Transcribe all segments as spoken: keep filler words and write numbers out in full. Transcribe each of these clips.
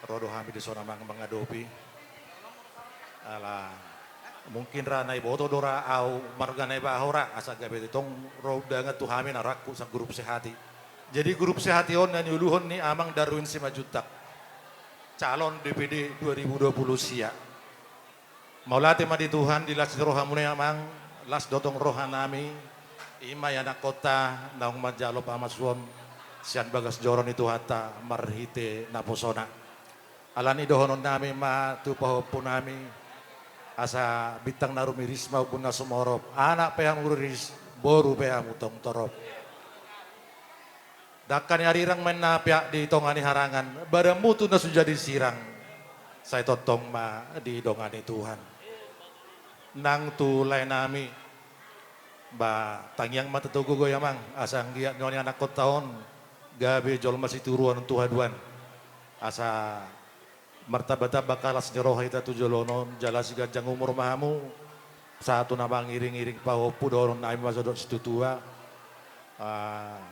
Ro do hami dison amang mangadopi. Ala mungkin ra na iboto do ra au marga Naibaho ra, asa gabe tong ro undangan tu hami na rangku sa grup Sehati. Jadi grup Sehati on na niuluhon ni Amang Darwin Simanjuntak, calon D P D dua ribu dua puluh sia. Mauliate ma di Tuhan di las ni rohamuna i amang, las do tong rohanami, i ma ianakhonta naung manjalo pamasuon sian bagas joro ni Tuhanta marhite naposona. Alani i dohononnami ma tu pahompunami, asa bintang na rumiris ma ombun na sumorop, anak pe hamu riris, boru pe hamu tong torop. Dangka ni arirang ma inna peak di tonga ni harangan, badanmu tu na so jadi sirang, sai tongtong ma didongani Tuhan. Nang tu laenami, ba tangiang ma tatogu i amang, asa anggiat nion ianakhonta on gabe jolma sitiruon tu haduan, asa martambatamba las ni roha hita tu joloan on, jala siganjang umur ma hamu sahat tu na mangiringiring pahompu, dohononnami ma songon didok situatua. Ah,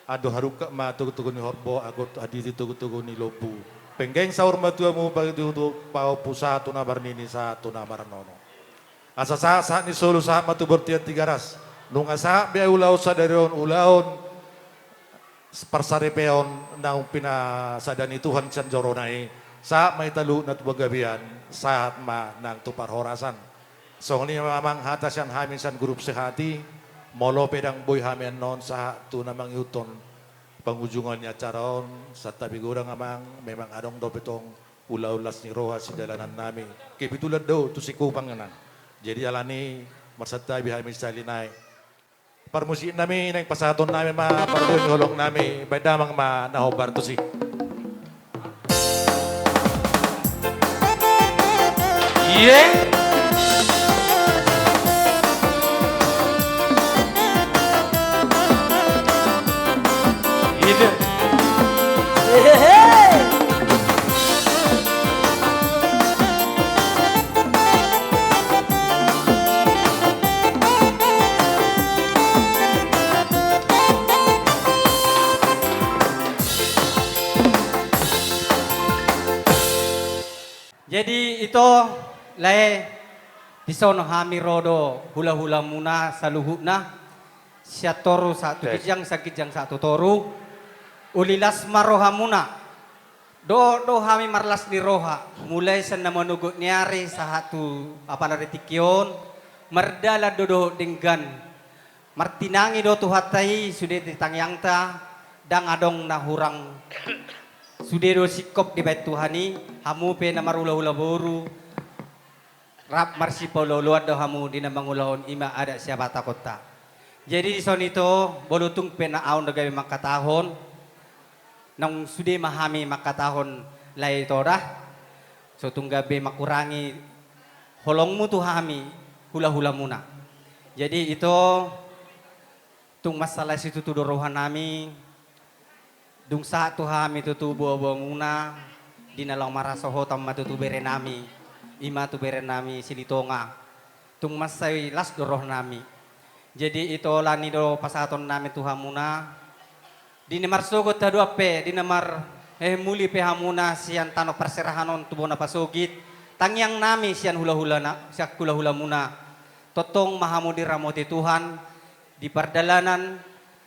andor hadungka ma togutogu ni horbo, andor hatiti togutogu ni lombu. Penggeng saur matua hamu pahompu, sahat tu na marnini sahat tu na marnono. Asa sahat, sahat ni solu sahat ma tu bontean Tigaras. Nunga sahat be ulaon sadari on, ulaon parsaripeon naung pinasada ni Tuhan sian jorona i, sahat ma hita luhutna tu panggabean, sahat ma nang tu parhorasan. Songon i ma amang hata sian hami sian grup Sehati, molo pe ndang boi hami annon sahat tu na mangihuthon pangujungan ni acara on, santabi godang amang, memang adong dope tong ulaon las ni roha sidalanannami. Kebetulan do tu Sikupang nang. Jadi alani i marsantabi hami sahali nai. Parmusiknami, naeng pasahatonnami ma parbue ni holongnami, baen damang ma na hombar tusi. Iye. Iye. Hehehe. Jadi ito, lae, dison hami ro do hulahulamuna saluhutna, sian toru sahat tu ginjang, sian ginjang sahat tu toru, uli las ma rohamuna. Dohot do hami marlas ni roha, mulai sian na manogot ni ari sahat tu apala tingki on, mardalan do dohot denggan. Martinangi do Tuhanta i sude di tangiangta, ndang adong na hurang. Sude do singkop dibaen Tuhan i, hamu pe na marhulahula boru, rap marsipaolooloan do hamu di na mangulahon i ma adat siapatakonta. Jadi dison ito, molo tung pe na ahu ndang gabe mangkatahon, naung sude ma hami mangkatahon lae ito da, so tung gabe mangkurangi holongmu tu hami hulahulamuna. Jadi ito, tung mansai situtu do rohanami, dung sahat tu hami tutu boaboamuna, di na laho marhasohotan ma tutu berenami, i ma tu berenami Silitonga. Tung mansai las do rohanami. Jadi ito, alani do pasahatonnami tu hamuna, di na marsogot haduan pe, di na marhehemuli pe hamuna sian tano parserahan on tu bona pasogit, tangiangnami sian hulahulana, sian hulahulamuna, tongtong ma hamu diramoti Tuhan, di pardalanan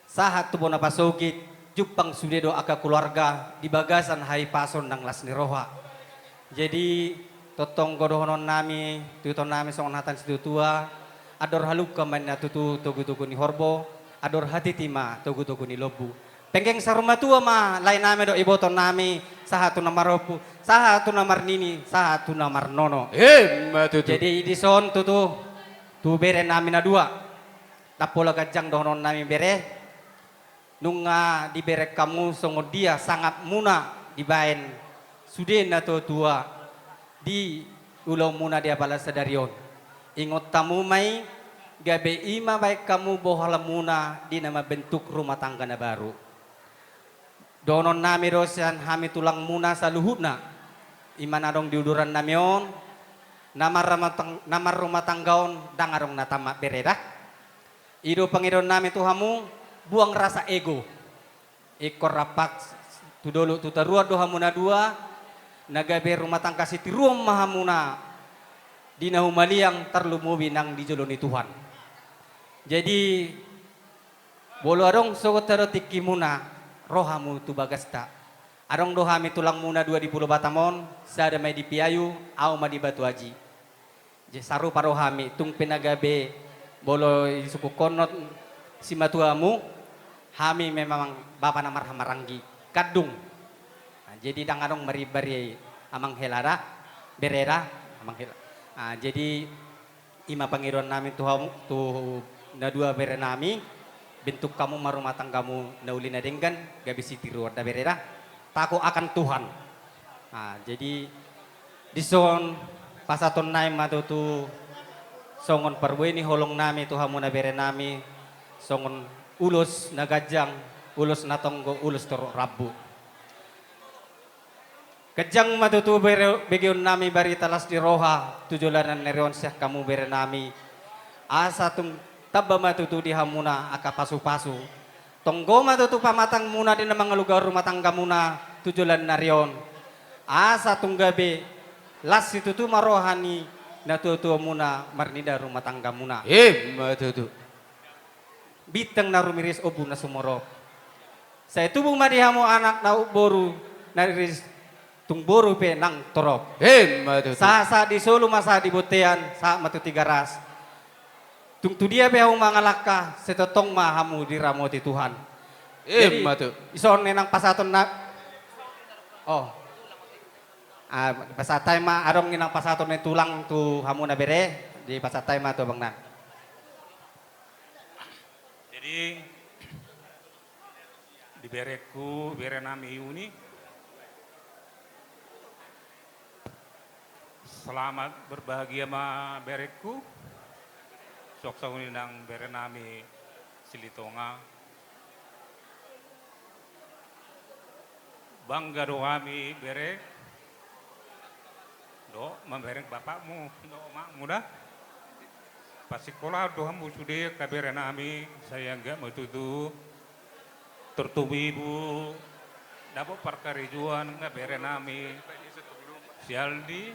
sahat tu bona pasogit, jumpang sude do angka keluarga di bagasan hahipason nang las ni roha. Jadi tongtong do dohononnami, tuitonnami songon hata ni situatua, andor halungka ma inna tutu togutogu ni horbo, andor hatiti ma togutogu ni lombu. Penggeng saur matua ma laenami dohot ibotonnami, sahat tu na marompu, sahat tu na marnini, sahat tu na marnono. Emma tutu. Jadi dison tutu, tu berenami na dua. Ndang pola ganjang dohononnami bere, nunga dibereng hamu songon dia sangapmuna dibaen sude na tuatua di ulaonmuna di apala sadari on. Ingot hamu ma i, gabe i ma baen hamu bohalmuna di na mambentuk rumah tangga na baru. Dohononnami do sian hami tulangmuna saluhutna, i ma na adong di udurannami on, na marrumah tang-, na marrumah tangga on ndang adong na tamat bere da. I do pangidoannami tu hamu, buang rasa ego. Ingkon rampak tu dolok tu toruan do hamu na dua, Na gabe rumah tangga sitiruon ma hamuna di na humaliang, tarlumobi nang di jolo ni Tuhan. Jadi, molo adong sogot adong tingkimuna, ro hamu tu bagasta. Adong do hami tulangmuna dua di Pulo Batam on, sada ma i di Piayu, ahu ma di Batu Aji. Jadi sarupa do hami, tung pe na gabe molo disungkunhon simatuamu, hami memang bapa na marhahamaranggi, kandung. Nah, jadi ndang adong marimbari amang hela da, bere da, amang hela. Nah, jadi i ma pangidoan nami tu hamu, tu na dua bere nami, bentuk hamu ma rumah tanggamu na uli na denggan, gabe sitiruon da bere da. Takut akan Tuhan. Nah, jadi dison pasahaton nami ma tutu songon parbue ni holong nami tu hamuna bere nami, songon ulos na ganjang, ulos na tonggo, ulos torop rambu. Ganjang ma tutu bere-, begeon nami barita las ni roha tu joloan ni ari on sian hamu bere nami. Asa tung tamba ma tutu di hamuna angka pasupasu. Tonggo ma tutu pamatangmuna di na mangalugahon rumah tanggamuna tu joloan ni ari on. Asa tung gabe las situtu ma roha ni natuatuamuna marnida rumah tanggamuna. Ima tutu. Bintang na rumiris, ombun na sumorop. Sai tubu ma di hamu anak na boru na riris, tung boru pe nang torop. Ima tutu. Sahat-sahat di solu ma sahat di bontean, sahat ma tu Tigaras. Tung tu dia pe hamu mangalangka, sai tongtong ma hamu diramoti Tuhan. Ima tutu. Jadi, dison inang pasahaton na-, oh. Ah, pasahat hami ma, adong inang pasahaton ni tulang tu hamuna bere, dipasahat hami ma tu abang nami. Jadi, di berengku, bere nami Yuni. Selamat berbahagia ma berengku. Suang songon i nang bere nami Silitonga. Bangga do hami bere, dohot mambereng bapakmu dohot omakmu da. Pasikola do hamu sude angka bere nami, sai anggiat ma tutu tartubu-ibu, dapot parkarejoan angka bere nami, si Aldi.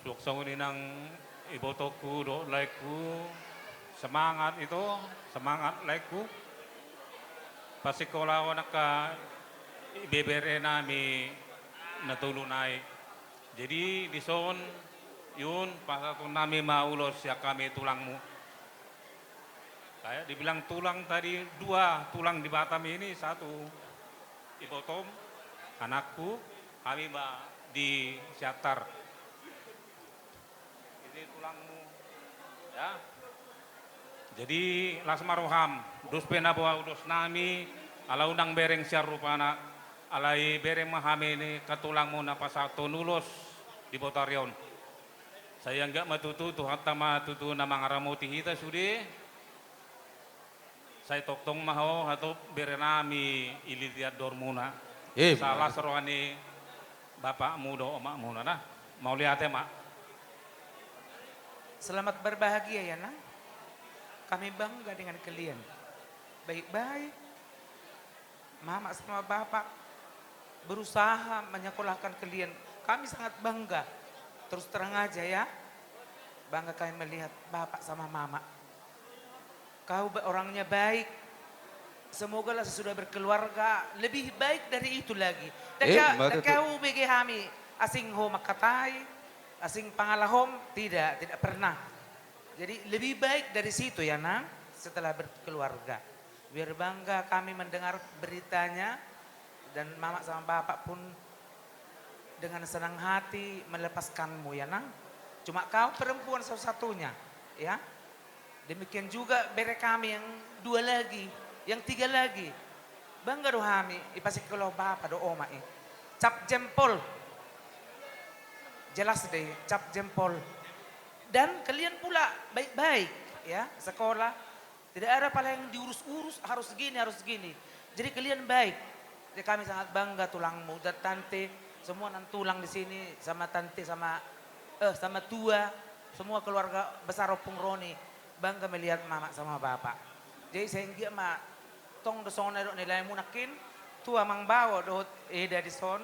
Suang songon i nang ibotongku dohot laengku, semangat ito, semangat laengku. Pasikolahon angka ibebere nami na tolu nai. Jadi dison, Yun, pasahaton nami ma ulos sian hami tulangmu. Kayak dibilang tulang tadi, dua tulang di Batam ini, satu ibotom, anakku, hami ma di Siantar. Ini tulangmu, ya. Jadi las ma roham, dos pe na boha ulos nami, ala unang bereng sian rupana, alai bereng ma hami ni angka tulangmu na pasahathon ulos di botari on. Sai anggiat ma tutu, Tuhanta ma tutu na mangaramoti hita sude. Sai tongtong ma ho hatop bere nami i liat-liat dohormuna. Ima. Sai las roha ni bapakmu dohot omakmuna, nah. Mauliate ma. Selamat berbahagia ya, Nang. Kami bangga dengan kalian. Baik-baik. Mama sama bapak berusaha menyekolahkan kalian. Kami sangat bangga. Terus terang aja ya. Bangga kami melihat bapak sama mama. Kau ba-, orangnya baik. Semogalah sesudah berkeluarga lebih baik dari itu lagi. Ima tutu. Ndang kau bege hami asing ho mangkatai, asing pangalahom, tidak, tidak pernah. Jadi lebih baik dari situ ya, Nang, setelah berkeluarga. Biar bangga kami mendengar beritanya, dan mama sama bapak pun dengan senang hati melepaskanmu ya, Nang. Cuma kau perempuan satu-satunya, ya. Demikian juga bere kami yang dua lagi, yang tiga lagi. Bangga do hami, ipasikola bapa do oma i. Cap jempol. Jelas deh, cap jempol. Dan kalian pula baik-baik, ya, sekolah. Tidak ada pala yang diurus-urus, harus gini, harus gini. Jadi kalian baik. Jadi kami sangat bangga tulangmu dan tante, semua nantulang di sini, sama tante, sama, eh, sama tua, semua keluarga besar Ompung Roni. Bangga melihat mama sama bapak. Jadi sai anggiat ma tong do songon na nidok ni laemu nangkin, tu amang bao dohot eda dison.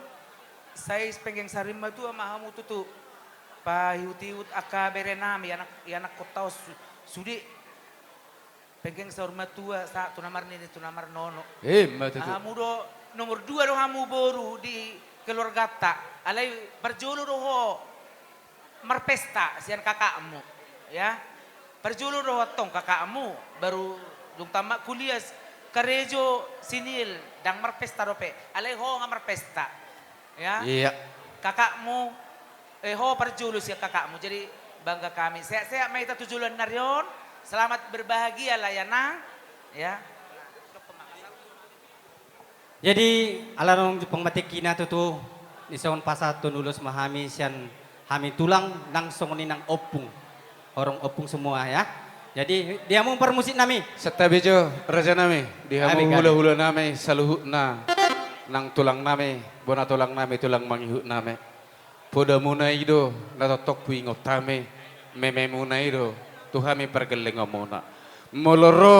Sai penggeng saur matua ma hamu tutu. Paihut-ihut angka bere nami, anak, ianakhonta on su-, sude. Penggeng saur matua, sahat tu na marnini, tu na marnono. Ima tutu. Hamu do, nomor dua do hamu boru di keluarganta. Alai parjolo do ho marpesta sian kakakmu, ya. Parjolo do ho antong kakakmu, baru dung tamat kuliah, karejo, sinil, ndang marpesta dope. Alai ho nga marpesta. Ya. Iya. Kakakmu, eh, ho parjolo sian kakakmu. Jadi bangga kami. Sehat-sehat ma hita tu joloan ni ari on. Selamat berbahagia lah ya, Nang. Ya. Jadi, ala naung jumpang ma tingkina tutu, dison pasahathon ulos ma hami sian hami tulang nang songon i nang ompung. Horong ompung semua ya. Jadi, di hamu parmusik nami. Santabi jo, raja nami, di hamu hula-hula nami saluhutna, nang tulang nami, bona tulang nami, tulang mangihut nami. Podamuna i do na tongtong huingot hami, mememuna i do tu hami pargellengonmuna. Molo ro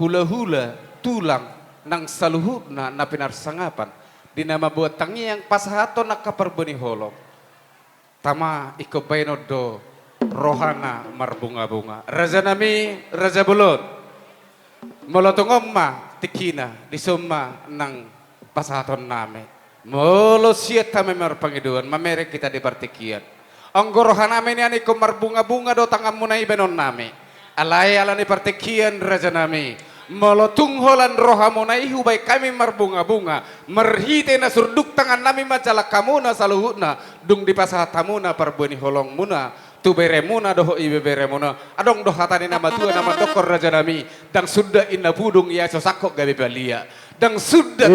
hula-hula, tulang, nang saluhutna na pinarsangapan di na mamboan tangiang pasahathon angka parbue ni holong, tama ingkon baenon do rohana marbunga-bunga. Raja nami, raja bolon. Molo tung on ma tingkina, dison ma nang pasahaton nami. Molo siat hami marpangidoan, mamereng hita di partingkian. Anggo roha nami nian ingkon marbunga-bunga do tanganmuna i baenon nami. Alai ala ni partingkian raja nami. Molo tung holan rohamuna i hubaen hami marbunga-bunga. Marhite na surduk tangan nami manjalang hamuna saluhutna. Dung dipasahat hamuna parbue ni holongmuna. Tu beremuna dohot ibeberemuna. Adong do hata ni na matua na mandokkon raja nami, ndang sundat inna pudung ia so sangkot gabe palia. Ndang sundat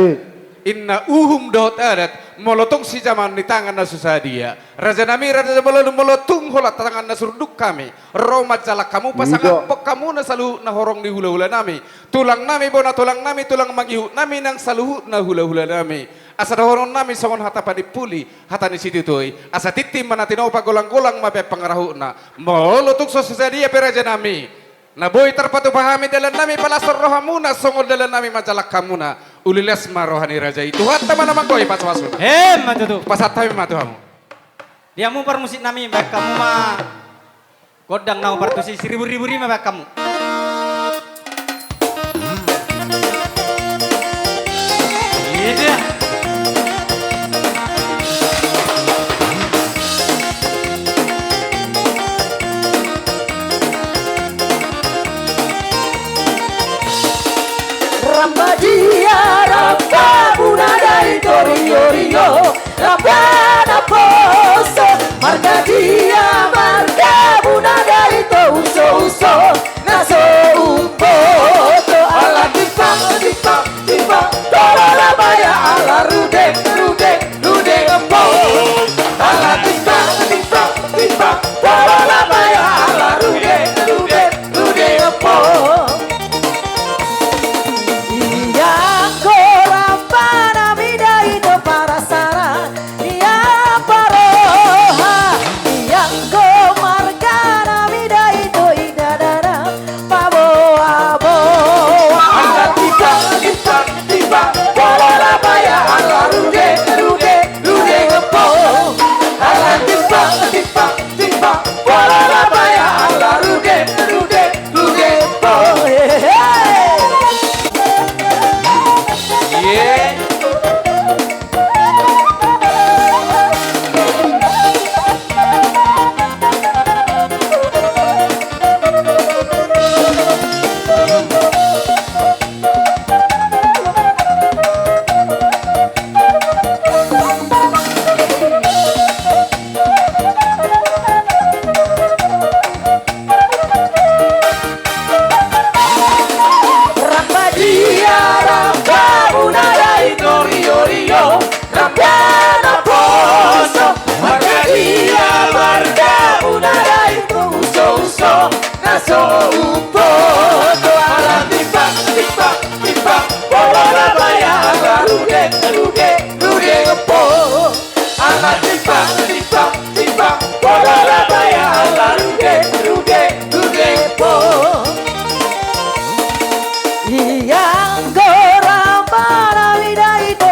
inna uhum dohot adat, molo tung sijamaon ni tangan na so sadia. Raja nami, raja bolon, molo tung holan tangan na surduk hami ro manjalang hamu, pasangaphon hamuna saluhutna horong ni hula-hula nami, tulang nami, bona tulang nami, tulang mangihut nami, nang saluhutna hula-hula nami. Asa dohonon nami songon hata panimpuli, hata ni situtu i. Asa tintin ma na tinopa, golang-golang ma baen pangarahutna. Molo tung so sadia pe raja nami, na boi tarpatupa hami dalan nami, palashon rohamuna songon dalan nami manjalang hamuna. Uli las ma roha ni raja i. Tuhanta ma na manggohi pasu-pasuna. Emma tutu. Pasahat hami ma tu hamu. Di hamu parmusik nami, baen hamu ma gondang na umpartusi, siribu-ribu rima baen hamu. Iya dia. Ramba dia, ramba bunada i, torio-rio. Ramba na poso, marga dia, marga bunada i, to uso-uso na so umboto. Ala timpang, timpang, timpang, tolo rabaya, ala rudeng, rudeng, rudeng po. Ala timpang, timpang, timpang, tolo rabaya, ala rudeng, rudeng, rudeng po. Ianggo ramba na mida i do parasara, ia paroha, ianggo marga na mida i do idadana, paboa-boa. Ala timpang, timpang, timpang, tolo rabaya, ala rudeng, rudeng, rudeng po. Ala timpang, timpang, timpang, tolo rabaya, ala rudeng, rudeng, rudeng po. Hehe. Ramba dia, ramba bunada i, torio-rio, ramba na poso, marga dia, marga bunada i, to uso-uso na so umboto. Ala timpang, timpang, timpang, tolo rabaya, ala rudeng, rudeng, rudeng po. Ala timpang, timpang, timpang, tolo rabaya, ala rudeng, rudeng, rudeng po. Ianggo ramba na mida i do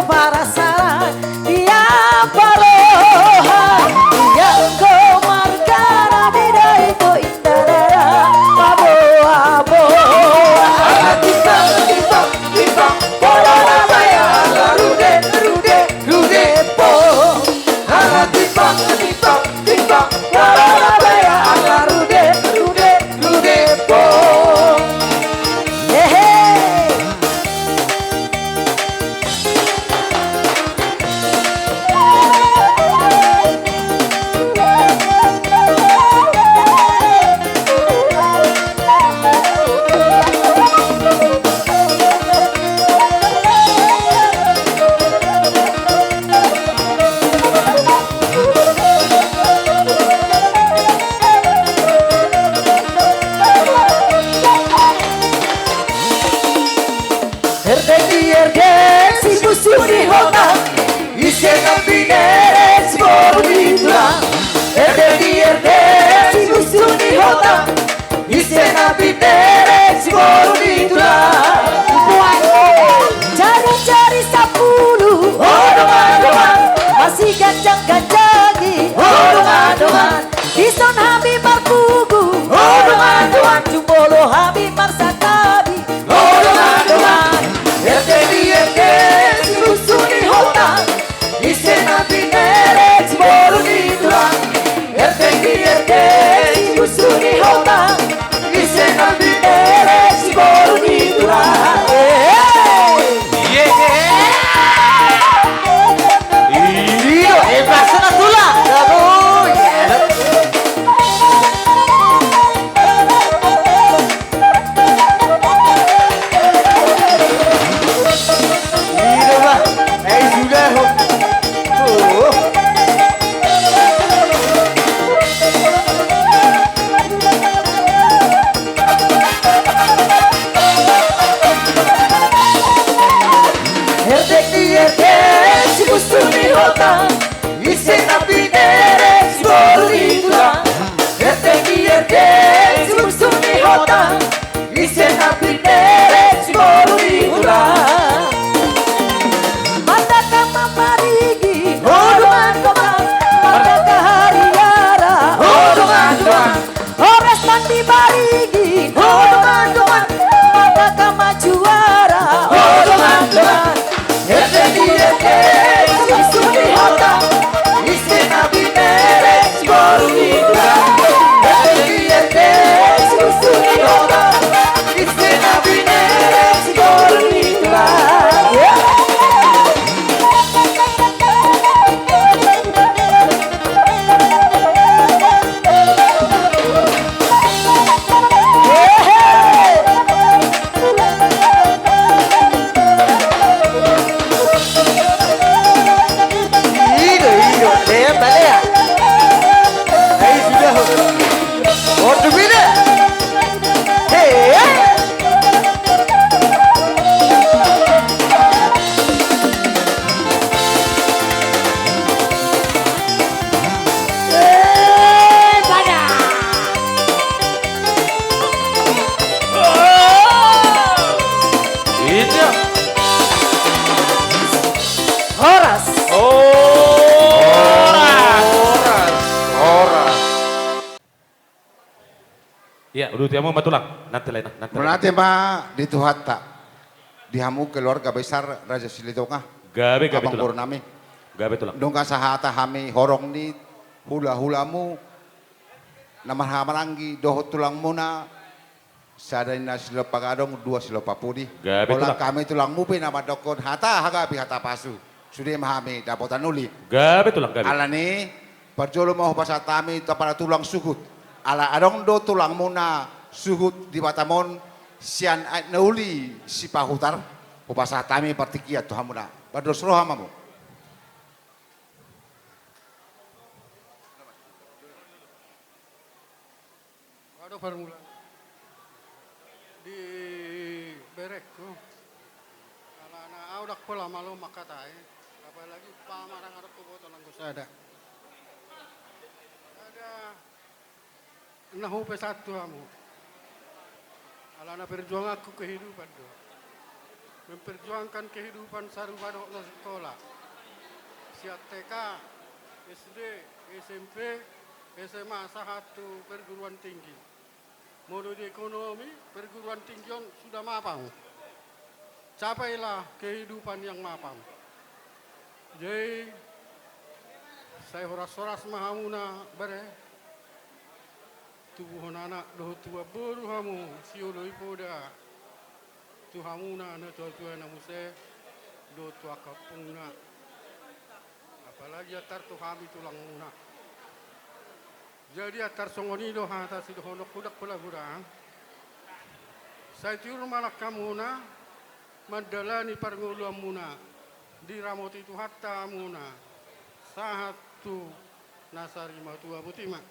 Siganjangganjangi, ho dongan-dongan, dison hami marpugu, ho dongan-dongan, jumolo hami marsantabi, ho dongan-dongan. Erteng di erteng, sibusu ni hotang, ise na pinelek, siboru ni tulang. Erteng di erteng, sibusu ni hotang, ise na pinelek, siboru ni tulang. Hehe. Ye, ye. Iyo, hebat sana tulang. Aduh, ye. Iyo, bah. Eh, sudah, ho. Oh. Erteng di erteng, sibusu ni hotang, ise na pinelek, siboru ni tulang. Erteng di erteng, sibusu ni hotang, ise na pinelek, siboru ni tulang. Mandaka mamarigi, ho dongan-dongan, mandaka hariara, ho dongan-dongan. Horas nang di parigi, ho dongan-dongan, mandaka majuara, ho dongan-dongan. Erteng di erteng, sibusu ni hotang, ise na pinelek, siboru ni tulang. Erteng di erteng, sibusu ni hotang, ise na pinelek, siboru ni tulang. Ido, ido, lea, balea. Ai, sudah. Waduh, beda. Hei. Eh, pada. Itu. Horas. Oh, horas. Horas. Horas. Iya, uduti hamu ma tulang. Nanti lain, nanti lain. Mauliate ma di Tuhanta. Di hamu keluarga besar Raja Silitonga. Gabe, gabe, amang tulang. Boru nami. Gabe, tulang. Nunga sahata hami horong ni hula-hulamu na marhahamaranggi dohot tulangmuna, sada ninna silompa gadong, dua silompa pudi. Gabe, tulang. Holan hami tulangmu pe na mandokkon hata hagabeon, hata pasu. Sude ma hami dapotan uli. Gabe, tulang, gabe. Alani, parjolo ma hupasahat hami tu apala tulang suhut. Ala adong do tulangmuna suhut di Batam on sian aek na uli Sipahutar. Hupasahat hami partingkian tu hamuna. Bardos roha ma hamu. Ado parmula di berengku. Alana au ndang pola malo mangkatai, apalagi pamarang adong huboto nanggo sada. Ada na hupasahat tu hamu. Alana perjuanganku kehidupan do. Memperjuangkan kehidupan sarupa dohot na sikola. Sian T K, S D, S M P, S M A sahat tu perguruan tinggi. Molo di ekonomi, perguruan tinggi on sudah mapan. Capailah kehidupan yang mapan. Jadi, sai horas-horas ma hamuna, bere. Tubuhon anak dohot tubuhon boru hamu sioloi poda tu hamuna na tua-tua na muse dohot tu angka ompungna. Apalagi antar tu hami tulangmuna. Jadi antar songon i do hata sidohononku, ndang pola godang. Sai tiur ma langkamuna mandalani parngoluanmuna, diramoti Tuhanta hamuna sahat tu na sari matua. Boti ma.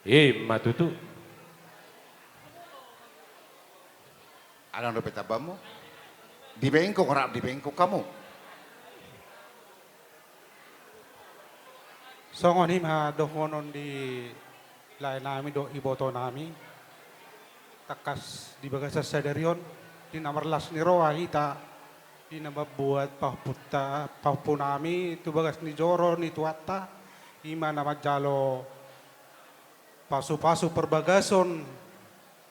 I ma tutu. Adong dope tambamu? Di bengkok, rap di bengkok hamu. Songon i ma dohonon di lae nami dohot iboto nami. Tangkas di bagasan sadari on, di na marlas ni roha hita, Di na mambuat pahompunta, pahompunami tu bagas ni joro ni Tuhanta, i ma na manjalo pasu-pasu parbagason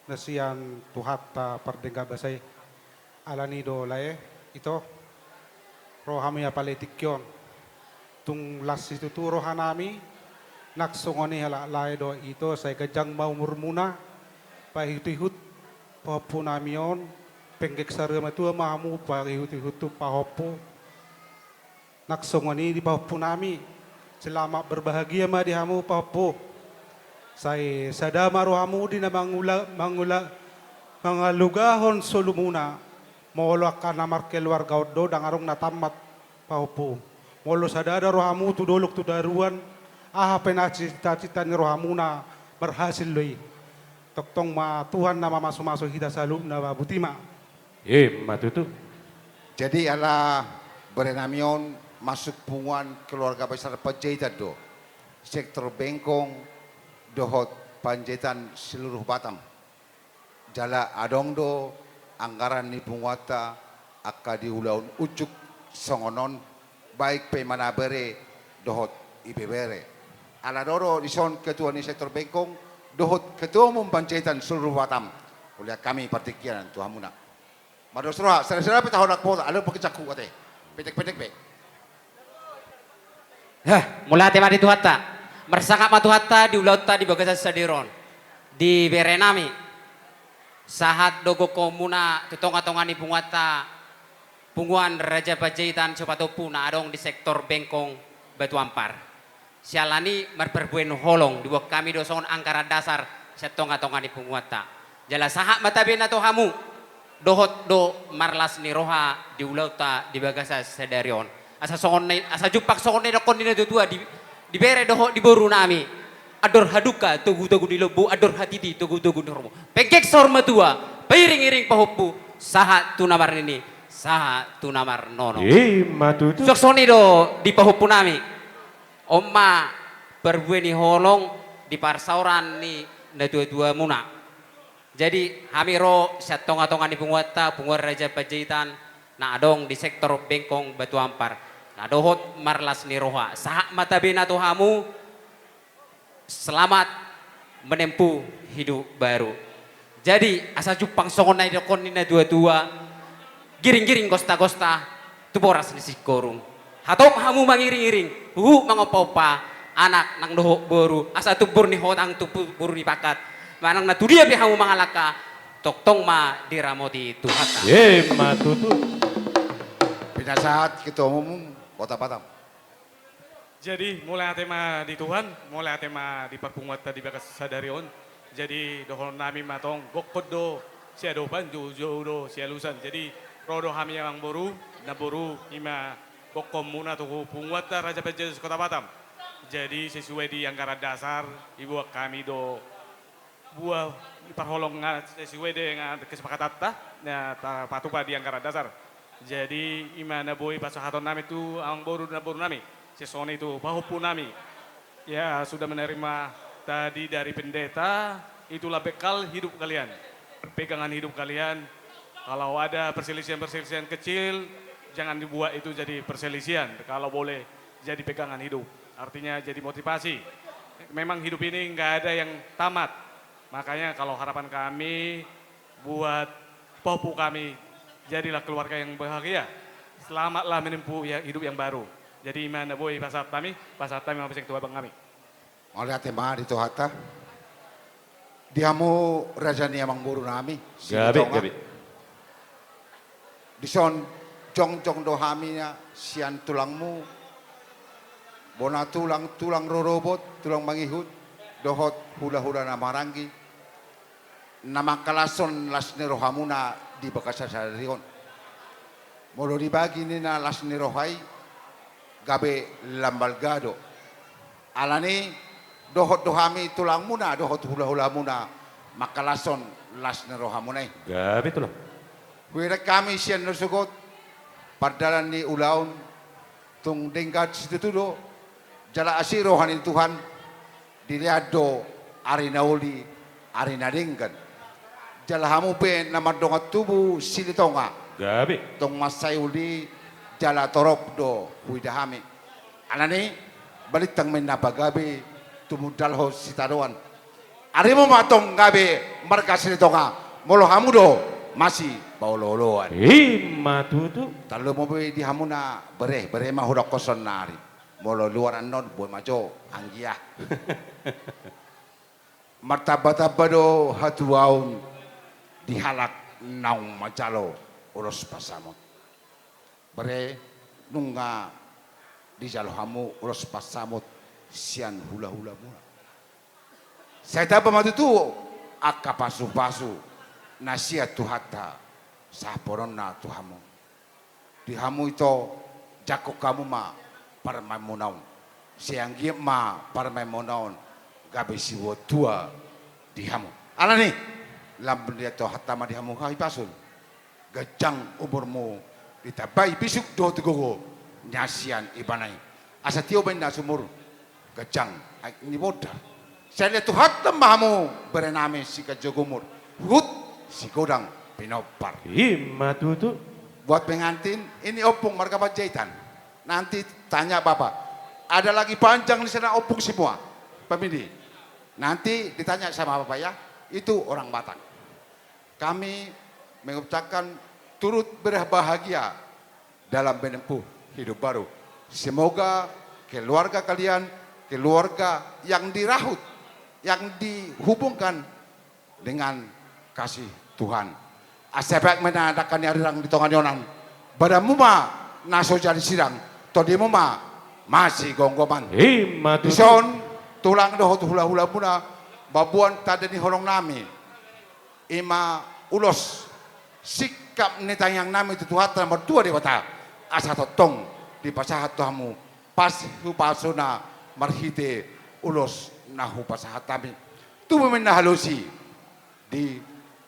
na sian Tuhanta pardenggan basa i. Alani do lae, ito, ro hami apala di tingki on. Tung las situtu rohanami, nang songon i halak lae dohot ito, sai ganjang ma umurmuna, paihut-ihut pahompunami on, penggeng saur matua ma hamu paihut-ihut tu pahompu. Nang songon i di pahompunami, selamat berbahagia ma di hamu pahompu. Sai sada ma rohamu di na mangula, mangula, mangalugahon solumuna. Molo angka na markeluarga on do, ndang adong na tamat pahompu. Molo sada do rohamu tu dolok tu toruan, aha pe na cita-cita ni rohamuna, berhasil do i. Tongtong ma Tuhan na mamasu-masu hita saluhutna, ba, boti ma. Ima tutu. Jadi ala berenami on masuk punguan keluarga besar Panjaitan do, sektor Bengkong dohot Panjaitan seluruh Batam. Jala adong do anggaran ni punguanta angka di ulaon unjuk songon on, baik pe manang bere dohot ibebere. Ala do dison ketua ni sektor Bengkong dohot ketua umum Panjaitan seluruh Batam, hulean hami partingkian tu hamuna. Mardos roha, sada-sada pe tahonak pota, ale pake cangku ate. Pendek-pendek pe. Heh, mauliate ma di Tuhanta. Marsangap ma Tuhanta di ulaonta di bagasan sadari on. Di berenami. Sahat do gokhonmuna tu tonga-tonga ni punguanta, punguan Raja Panjaitan Sopatompu na adong di sektor Bengkong Batu Ampar. Siala ni marparbue ni holong diboan hami do songon anggaran dasar sian tonga-tonga ni punguanta. Jala sahat ma tabe na tu hamu, dohot do marlas ni roha di ulaonta di bagasan sadari on. Asa songon na i, asa jumpang songon na nidokhon ni natua-tua di, di bere dohot di borunami. Andor hadungka togu-togu ni lombu, andor hatiti togu-togu ni horbo. Penggeng saur matua, pairing-iring pahompu, sahat tu na marnini, sahat tu na marnono. Ima tutu. Suang songon i do di pahompunami. On ma parbue ni holong di parsaoran ni natua-tuamuna. Jadi hami ro sian tonga-tonga ni punguanta, punguan Raja Panjaitan na adong di sektor Bengkong Batu Ampar, na dohot marlas ni roha. Sahat ma tabe na tu hamu, selamat menempuh hidup baru. Jadi asa jumpang songon na nidokhon ni natua-tua, giring-giring gosta-gosta tu boras ni singkoru. Hatop hamu mangiring-iring, huhut mangompa-ompa anak nang dohot boru, asa tumbur ni hotang tumbur ni pangkat. Manang na tudia pe hamu mangalangka, tongtong ma diramoti Tuhanta. Ima tutu. Pinasahat ketua umum Kota Batam. Jadi mauliate ma di Tuhan, mauliate ma di parpunguanta di bagasan sadari on. Jadi dohononnami ma tong, gokhon do siadopan, joujou do sialusan. Jadi ro do hami amangboru, namboru, ima gokhonmuna tu punguanta Raja Panjaitan Kota Batam. Jadi sesuai di anggaran dasar, diboan hami do buah parholong nga sesuai dengan kesepakatanta na tarpatupa di anggaran dasar. Jadi ima na boi pasahatonnami tu amangboru namborunami, songon i tu pahompunami. Ya, sudah menerima tadi dari pendeta, itulah bekal hidup kalian, pegangan hidup kalian. Kalau ada perselisihan-perselisihan kecil, jangan dibuat itu jadi perselisihan. Kalau boleh jadi pegangan hidup, artinya jadi motivasi. Memang hidup ini nggak ada yang tamat. Makanya kalau harapan kami buat pahompu kami, jadilah keluarga yang bahagia. Selamatlah menempuh ya, hidup yang baru. Jadi ima na boi pasahat hami, pasahat hami ma muse tu abang kami. Mauliate ma di Tuhanta. Di hamu raja ni amangborunami, gabe, Silitonga. Gabe. Dison jongjong do hami na sian tulangmu, bona tulang, tulang rorobot, tulang mangihut, dohot hulahula na maranggi, na mangkalashon las ni rohamuna di bagasan sadari on. Molo dibagi ninna las ni roha i, gabe lam balga do. Alani dohot do hami tulangmuna dohot hulahulamuna mangkalashon las ni rohamuna i. Gabe tulang. Huida hami sian na sogot, pardalan ni ulaon, tung denggan situtu do, jala asi roha ni Tuhan, dilehon do ari na uli, ari na denggan. Jala hamu pe na mardongan tubu Silitonga, Gabe. Tong mansai uli jala torop do huida hami. Alani, balintang ma inna pagabe tumundalhon sitadoan. Arimu ma tong gabe marga Silitonga, molo hamu do masipaolooloan. I ma tutu. Tarlumobi di hamuna bere, bere ma hudok sonari. Molo luar annon boi ma jo anggia. Martambatamba do hatuaon di halak naung manjalo ulos pansamot. Bere, nunga dijalo hamu ulos pansamot sian hulahulamuna. Sai tamba ma tutu angka pasupasu na sian Tuhanta sahatonna tu hamu. Di hamu ito, jangkon hamu ma parumaenmuna on. Sai anggiat ma parumaenmuna on gabe siboan tua di hamu. Alani, lam diato hata ma di hamu hahipason. Ganjang umurmu, ditambai bisuk dohot gogo na sian Ibana i. Asa tio baen na sumur, ganjang aek ni bonda. Sai dilean Tuhanta ma hamu berenami siganjang umur, huhut sigodang pinompar. I ma tutu. Buat pengantin, ini ompung marga Panjaitan. Nanti tanya Bapak. Ada lagi panjang di sana ompung semua. Pemilih. Nanti ditanya sama Bapak ya. Itu orang Batak. Kami mengucapkan turut berbahagia dalam menempuh hidup baru. Semoga keluarga kalian, keluarga yang dirahut, yang dihubungkan dengan kasih Tuhan. Asa peak ma inna dangka ni arirang di tonga ni onan. Badanmu ma na so jadi sirang, tondimu ma masigomgoman. I ma tutu. Dison, tulang dohot hulahulamuna, mamboan tanda ni holongnami. I ma ulos singkap ni tangiangnami tu Tuhanta na martua Debata, asa tongtong dipasahat tu hamu pasupasuna marhite ulos na hupasahat hami. Tubu ma inna halosi di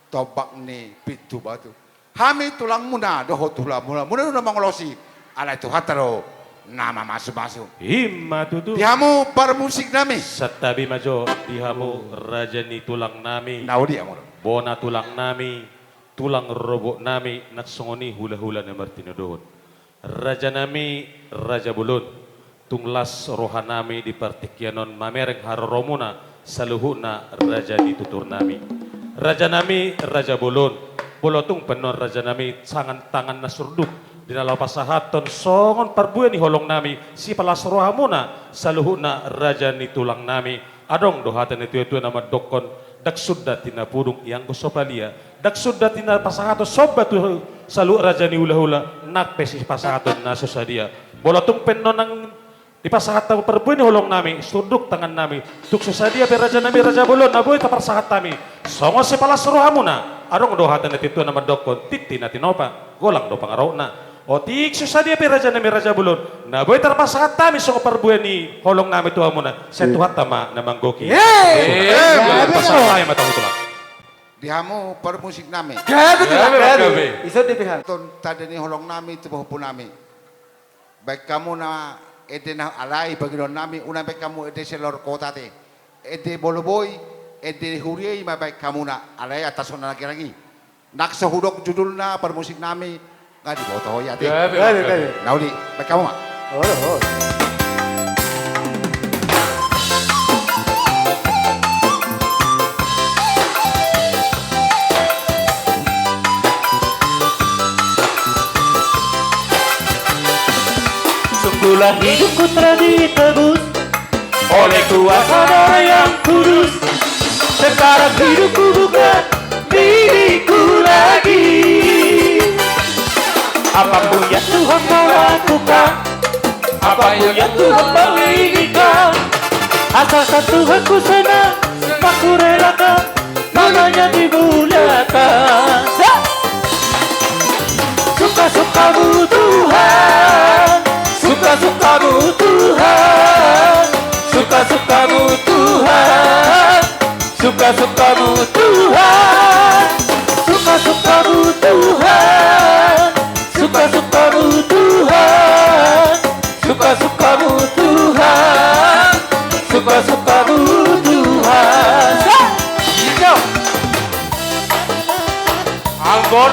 tombak ni pintu batu. Hami tulangmuna dohot hulahulamuna, muna do na mangolosi, alai Tuhanta do na mamasumasu. I ma tutu. Di hamu parmusiknami. Santabi ma jo di hamu raja ni tulangnami. Na uli hamu do. Bona tulangnami, tulang rorobotnami, nang songon i hulahula na martinodohon. Rajanami, raja bolon, tung las rohanami di partingkian on mamereng haroromuna saluhutna raja ni tuturnami. Rajanami, raja bolon, molo tung pe annon rajanami, tangan-tangan na surduk di na laho pasahathon songon parbue ni holongnami, sipalas rohamuna saluhutna raja ni tulangnami. Adong do hata ni natuatua na mandokkon, ndang sundat tinapudung ianggo so palia, ndang sundat tina pasahathon somba tu saluhut raja ni hulahula, nang pe sipasahaton na so sadia. Molo tung pe annon nang dipasahat hamu parbue ni holongnami, surduk tangannami, tung so sadia pe rajanami raja bolon na boi taparsahat hami, songon sipalas rohamuna. Adong do hata ni natuatua na mandokkon, tintin na tinopa, golang do pangarahutna. Otik so sadia pe rajanami raja bolon na boi tarpasahat hami songon parbue ni holongnami tu hamuna, sai Tuhanta ma na manggohi. Pasahat hami ma tu hamu tulang. Di hamu parmusiknami. Gabe, gabe, gabe. Ison di pihak. Tanda ni holongnami tu pahompunami. Baen hamuna ende na alai pangidoannami, unang baen hamu ende selor kota te. Ende molo boi, ende huria i ma baen hamuna, alai atas on na lagi-lagi. Nang so hudok judulna parmusiknami, nunga diboto ho i ate. Gabe, gabe, gabe. Na uli, baen hamu ma. Olo, olo. Sungguhlah hidupku telah ditebus oleh kuasa Darah Yang Kudus. Sekarang hidupku bukan milikku lagi. Apapun yang Tuhan mau lakukan, apapun yang Tuhan mau inginkan, asalkan Tuhanku senang, maka ku relakan. Namanya dimuliakan. Suka-sukamu Tuhan, suka-sukamu Tuhan, suka-sukamu Tuhan, suka-sukamu Tuhan, suka-sukamu Tuhan, suka-sukamu Tuhan. Suka-sukamu Tuhan, suka-sukamu Tuhan. Ambon,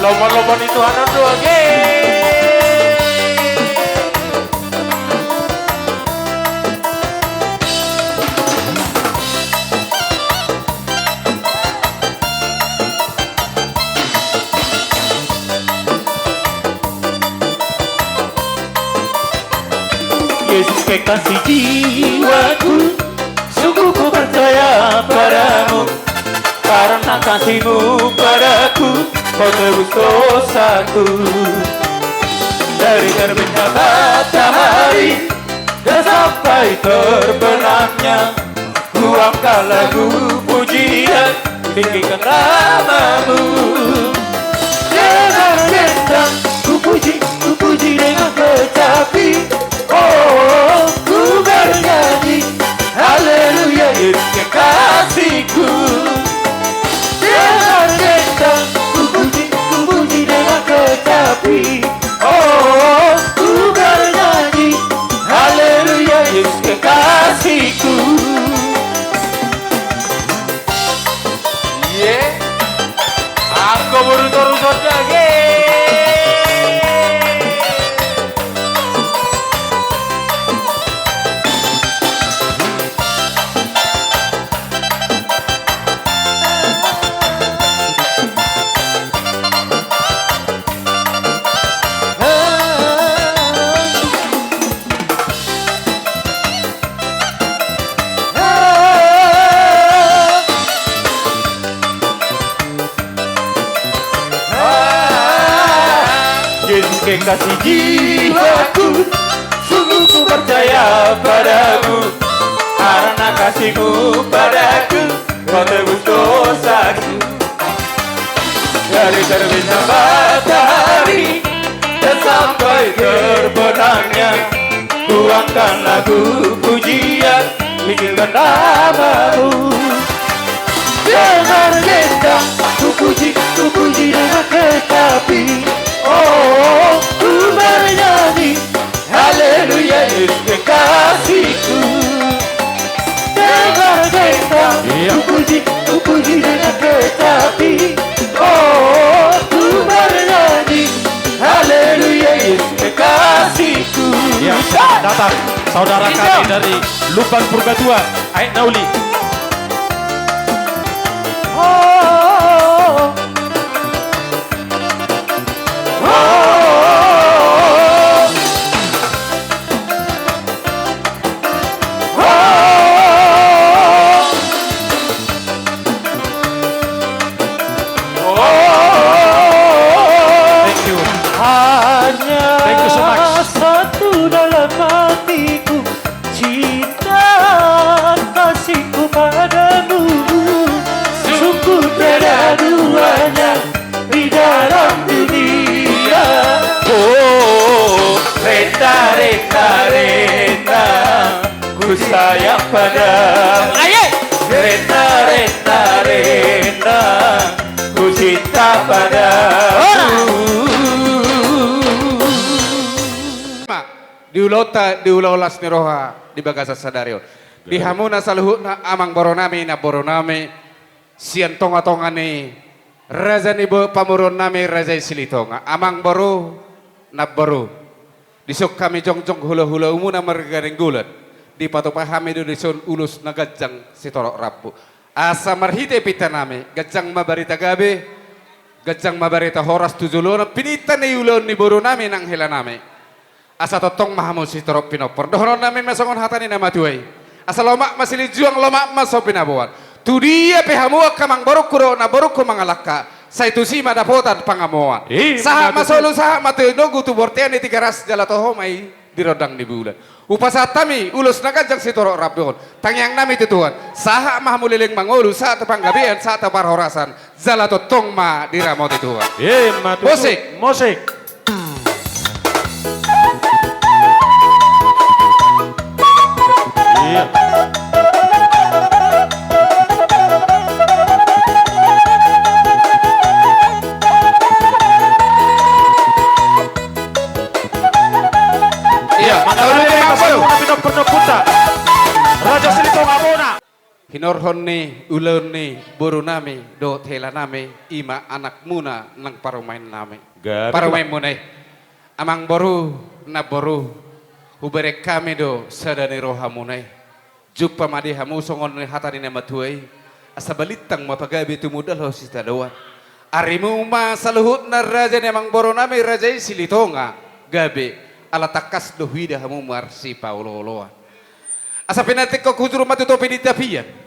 Lomo-lomo ni Tuhan on do age. Yesus kekasih jiwaku, sungguh ku percaya padamu. Karena kasih-Mu padaku, Kau tebus dosaku. Dari terbitnya matahari dan sampai terbenamnya, ku angkat lagu pujian, tinggikan nama-Mu. Dengan gendang ku puji, ku puji dengan kecapi. Oh, ku bernyanyi, haleluya, Yesus kekasihku. Dengan gendang ku puji, ku puji dengan kecapi. Oh, ku bernyanyi, haleluya, Yesus kekasihku. Ye, anggo boru toru sonda ge. Yesus kekasih jiwaku, sungguh ku percaya padamu, karena kasih-Mu padaku, Kau tebus dosaku. Dari terbitnya matahari dan sampai terbenamnya, ku angkat lagu pujian, tinggikan nama-Mu. Dengan gendang ku puji, ku puji dengan kecapi. Oh, ku bernyanyi, haleluya, Yesus kekasihku. Dengan gendang ku puji, ku puji dengan kecapi. Oh, ku bernyanyi, haleluya, Yesus kekasihku. Ya, selamat datang saudara kami dari Lumban Purgatua, Aek Nauli. Oh. Thank you. Hanya satu dalam hatiku, cinta kasihku padamu, sungguh tiada duanya di dalam dunia. Oh, renta, renta, renta, ku sayang padamu. Aye. Renta, renta, renta, ku cinta padamu. Ora. Di ulaonta, di ulaon las ni roha di bagasan sadari on. Di hamuna saluhutna amangboru nami, namboru nami, sian tonga-tonga ni raja ni bo-, pamoruon nami, Raja i Silitonga. Amangboru, namboru, dison hami jongjong hula-hulaumuna marga Nainggolan. Dipatupa hami do dison ulos na ganjang sitorop rambu. Asa marhite pinta nami, ganjang ma barita gabe, ganjang ma barita horas tu joloan on, pininta ni ulaon ni boru nami nang hela nami. Asa tongtong ma hamu sitorop pinompar. Dohonon nami ma songon hata ni na matua i. Asa lomak ma silinjuang, lomak ma so pinaboan. Tu dia pe hamu angka amangborungku dohot namborungku mangalangka, sai tusi ma dapotan pangamoan. Ima tutu. Sahat ma solu, sahat ma tinogu tu bontean ni Tigaras, jala toho ma i di rondang ni bulan. Hupasahat hami ulos na ganjang sitorop rambu on. Tangiang nami tu Tuhan. Sahat ma hamu leleng mangolu, sahat tu panggabean, sahat tu parhorasan. Jala tongtong ma diramoti Tuhan. Ima tutu. Musik. Musik. Iya. Iya, mantap. Mantap. Mantap. Mantap. Raja Silitonga bona. Hinorhon ni ulaon ni boru nami dohot hela nami, i ma anakmuna nang parumaen nami. Gabe. Parumaenmuna i. Amang boru, namboru, hubereng hami do sada ni rohamuna i. Jumpa ma di hamu songon hata ni na matua i, asa balintang ma pagabe tumundalhon sitadoan. Arimu ma saluhutna raja ni amang boru nami raja i Silitonga, gabe ala tangkas do huida hamu marsipaolooloan. Asa pinantikhon hujur ma tu topi ni tapian.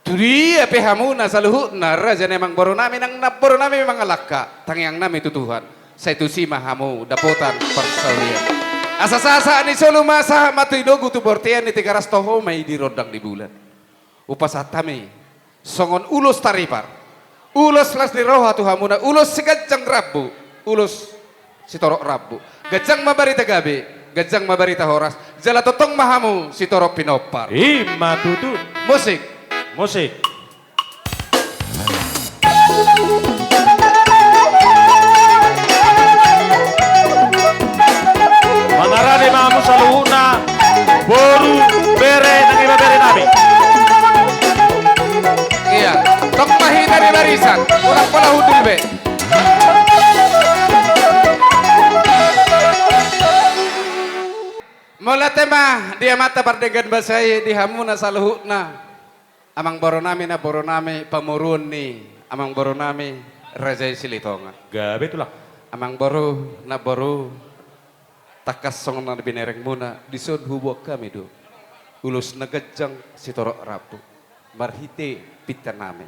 Tu dia pe hamuna saluhutna raja ni amang boru nami nang namboru nami mangalangka, tangiang nami tu Tuhan, sai tusi ma hamu dapotan parsaulian. Asa sahat-sahat ni solu ma sahat ma tinogu tu bortean ni Tigaras, toho ma i di rondang ni bulan. Hupasahat hami songon ulos taripar, ulos las ni roha tu hamuna, ulos siganjang rambu, ulos sitorop rambu. Ganjang ma barita gabe, ganjang ma barita horas, jala tongtong ma hamu sitorop pinompar. I ma tutu. Musik. Musik. Mangarade ma hamu saluhutna, boru, bere, nang ibebere nami. Ia, tong ma hita di barisan, unang pola hundul be. Mauliate ma di Amanta Pardenggan Basa i, di hamuna saluhutna. Amang boru nami, namboru nami, pamoruon ni amang boru nami, raja i Silitonga. Gabe tulang. Amang boru, namboru, tangkas songon na binerengmuna, dison huboan hami do ulos na ganjang sitorop rambu. Marhite pinta nami,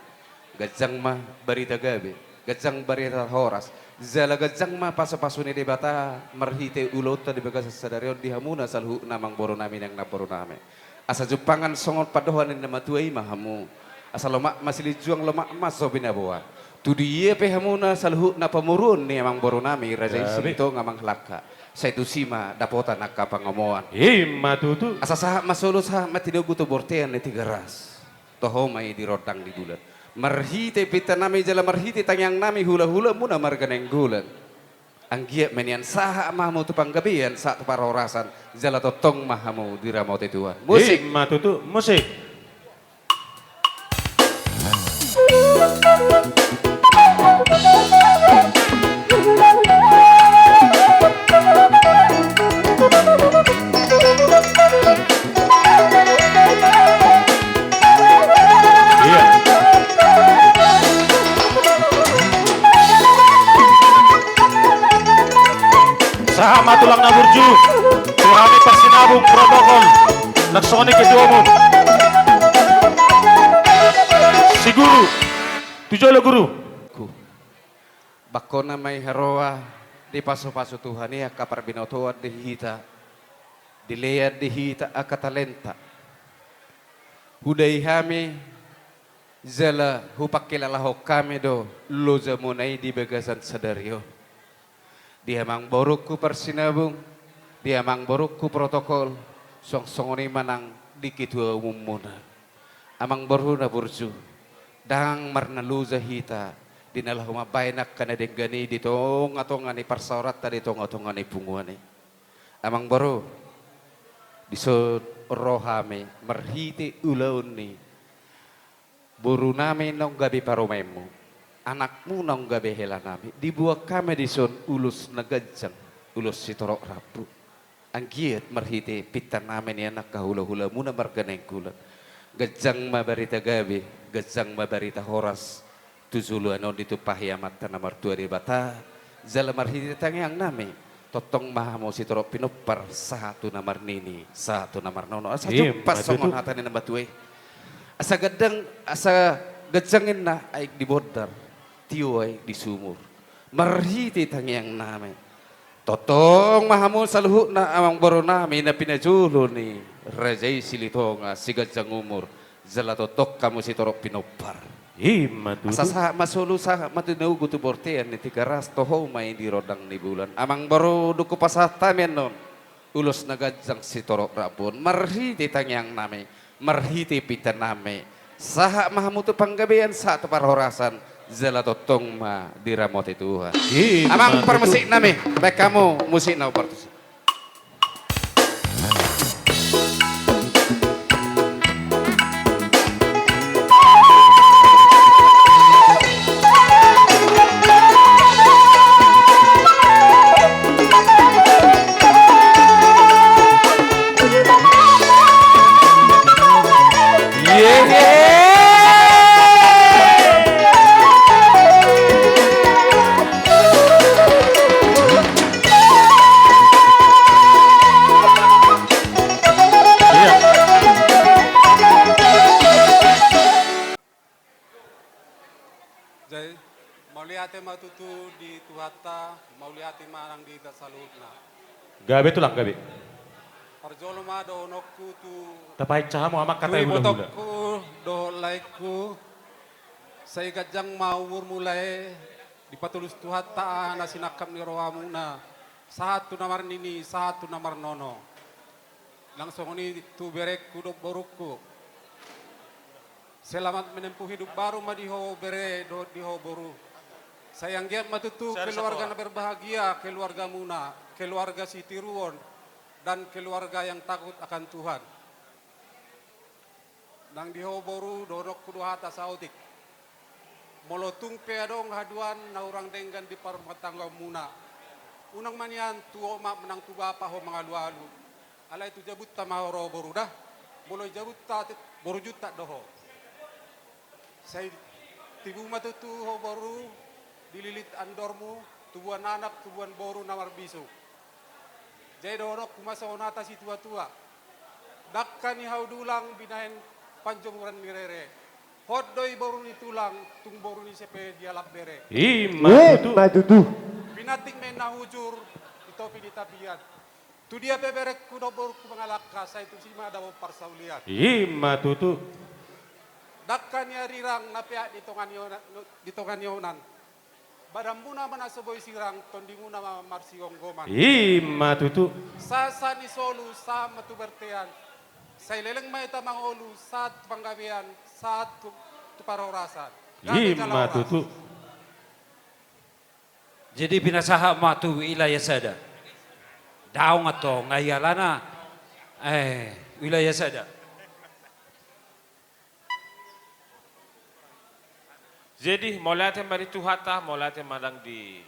ganjang ma barita gabe, ganjang barita horas, jala ganjang ma pasupasu ni Debata marhite ulaonta di bagasan sadari on di hamuna saluhutna amang boru nami nang namboru nami. Asa jumpangan songon pandohan ni na matua i ma hamu. Asa lomak ma silinjuang, lomak ma so binaboan. Tu dia pe hamuna saluhutna pamoruon ni amang boru nami raja i Silitonga mangalangka, sai tusi ma dapotan angka pangomoan. I ma tutu. Asa sahat ma solu, sahat ma tinogu tu bortean ni Tigaras, toho ma i di rondang ni bulan. Marhite pinta nami jala marhite tangiang nami, hulahulamuna marga Nainggolan, anggiat ma nian sahat ma hamu tu panggabean, sahat tu parhorasan, jala tongtong ma hamu diramoti Tuhan. Musik. I ma tutu, musik. Ia. Sahat ma tulang na burju tu hami parsinabung protokol, nang songon i ketua umum. Si guru, tu jolo guru. Bangkona ma i haroa, dipasupasu Tuhan i angka parbinotoan di hita, dilean di hita angka talenta. Hudai hami jala hupangkilalahon hami do lojamuna i di bagasan sadari on. Di amang borungku parsinabung, di amang borungku protokol, suang songon i ma nang di ketua umummuna. Amang boru na burju, ndang marnaloja hita di na laho mambahen angka na denggan i di tongatonga ni parsaoranta, di tongatonga ni punguan i. Amang boru, dison ro hami marhite ulaon ni boru nami naung gabe parumaenmu, anakmu naung gabe hela nami, diboan hami dison ulos na ganjang, ulos sitorop rambu. Anggiat marhite pinta nami nian angka hulahulamuna marga Nainggolan, ganjang ma barita gabe, ganjang ma barita horas tu joloan on ditumpahi Amanta na martua Debata, jala marhite tangiang nami, tongtong ma hamu sitorop pinompar sahat tu na marnini, sahat tu na marnono. Asa jumpa songon hata ni na matua i. Asa ganjang, asa ganjang ninna aek di bondar, tio aek di sumur. Marhite tangiang nami, tongtong ma hamu saluhutna amang boru nami na pinajolo ni raja i Silitonga, siganjang umur, jala tongtong hamu sitorop pinompar. I ma tutu. Asa sahat ma solu, sahat ma tinogu tu bortean ni Tigaras, toho ma i di rondang ni bulan. Amang boru, dung hupasahat hami annon ulos na ganjang sitorop rambu on, marhite tangiang nami, marhite pinta nami, sahat ma hamu tu panggabean, sahat tu parhorasan, jala tongtong ma diramoti Tuhan. I ma tutu. Amang parmusik nami, baen hamu musik na partusuk. Mauliate ma tutu di Tuhanta, mauliate ma nang di hita saluhutna. Gabe tulang, gabe. Parjolo ma dohononku tu, tapahinsa hamu amang hata tu hulahula. Ibotongku dohot laengku, sai ganjang ma umurmu lae, dipatulus Tuhanta aha na sinangkap ni rohamuna, sahat tu na marnini, sahat tu na marnono. Nang songon i tu berengku dohot borungku. Selamat menempuh hidup baru ma di ho bere dohot di ho boru. Sai anggiat ma tutu keluarga na berbahagia keluargamuna, keluarga sitiruon, dan keluarga yang takut akan Tuhan. Nang di ho boru dohononku do hata saotik. Molo tung pe adong haduan na hurang denggan di parrumatanggaonmuna, unang ma nian tu omak manang tu bapa ho mangalualu. Alai tu jabunta ma ho ro boru da. Molo i jabunta, borujunta do ho. Sai tibu ma tutu ho boru, dililit andormu, tubuan anak, tubuan boru na marbisuk. Jadi dohononku ma songon hata situatua. Dangka ni hau dulang binahen panjomuran ni rere. Hot do i boru ni tulang, tung boru ni ise pe dialap bere. I ma tutu. Pinantik ma inna hujur, di topi ni tapian. Tu dia pe berengku dohot borungku mangalangka, sai tusi ma dapot parsaulian. I ma tutu. Dangka ni arirang na peak di tonga ni ona-, di tonga ni onan. Badanmuna ma na so boi sirang, tondimuna ma marsigomgoman. I ma tutu. Sahat-sahat ni solu, sahat ma tu bontean. Sai leleng ma hita mangolu, sahat tu panggabean, sahat tu, tu parhorasan. I ma tutu. Jadi pinasahat ma tu wilayah sada. Daong atau ngai alana, eh, wilayah sada. Jadi mauliate ma di Tuhanta, mauliate ma nang di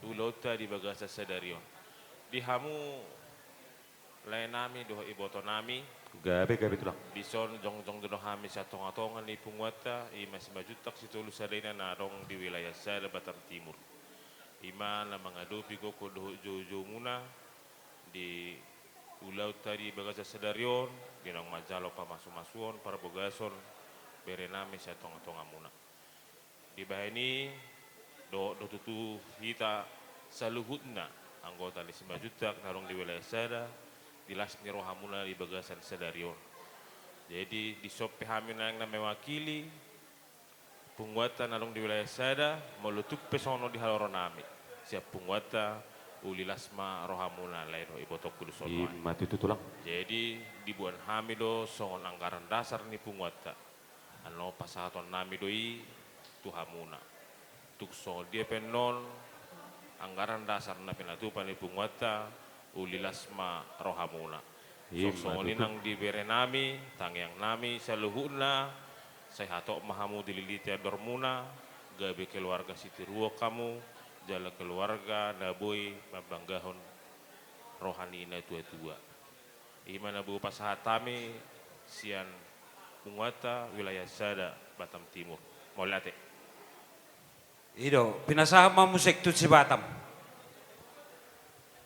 ulaonta di bagasan sadari on. Di hamu laenami dohot ibotonami. Gabe, gabe tulang. Dison jongjong do hami sian tongatonga ni punguanta, i ma Simanjuntak Sitolu Sada Ina na adong di wilayah sada Batam Timur. I ma na mangadopi gokhon dohot joujoumuna di ulaonta di bagasan sadari on, di naung manjalo pamasumasuon, parbogason berenami sian tongatongamuna. Dibahen i, dohot do tutu hita saluhutna anggota ni Simanjuntak na adong di wilayah sada, di las ni rohamuna di bagasan sadari on. Jadi, dison pe hami naeng na mewakili punguanta na adong di wilayah sada, molo tung pe songon on di haloronami sian punguanta, uli las ma rohamuna lae dohot ibotongku do songon i. I ma tutu tulang. Jadi, diboan hami do songon anggaran dasar ni punguanta. Annon pasahatonnami do i tu hamuna. Tung songon dia pe annon anggaran dasar na pinatupa ni punguanta, uli las ma rohamuna. I ma tutu. Songon i nang di berenami, tangiangnami saluhutna, sai hatop ma hamu dililiti andormuna, gabe keluarga sitiruon hamu, jala keluarga na boi mambanggahon roha ni natuatua. I ma na boi pasahat hami sian punguanta wilayah sada Batam Timur. Mauliate. I do, pinasahat ma muse tu si Batam.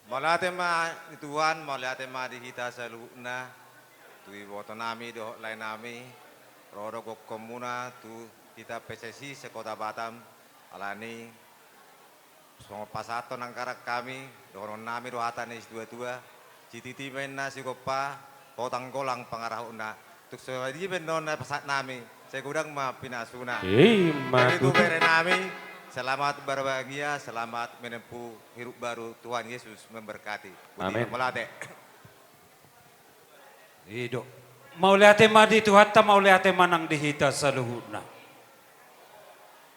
Mauliate ma di Tuhan, mauliate ma di hita saluhutna, tu ibotonami dohot laenami, ro do gokhonmuna tu hita P C C se-Kota Batam, alani songon pasahathon anggaran hami, dohononnami do hata ni situatua, sititi ma inna sigompa, potang golang pangarahutna. Tung songon i pe annon na pasahatnami, sai godang ma pinasuna. I ma tutu. Jadi tu berenami, selamat berbahagia, selamat menempuh hidup baru, Tuhan Yesus memberkati. Amin. Mauliate. I do. Mauliate ma di Tuhanta, mauliate ma nang di hita saluhutna.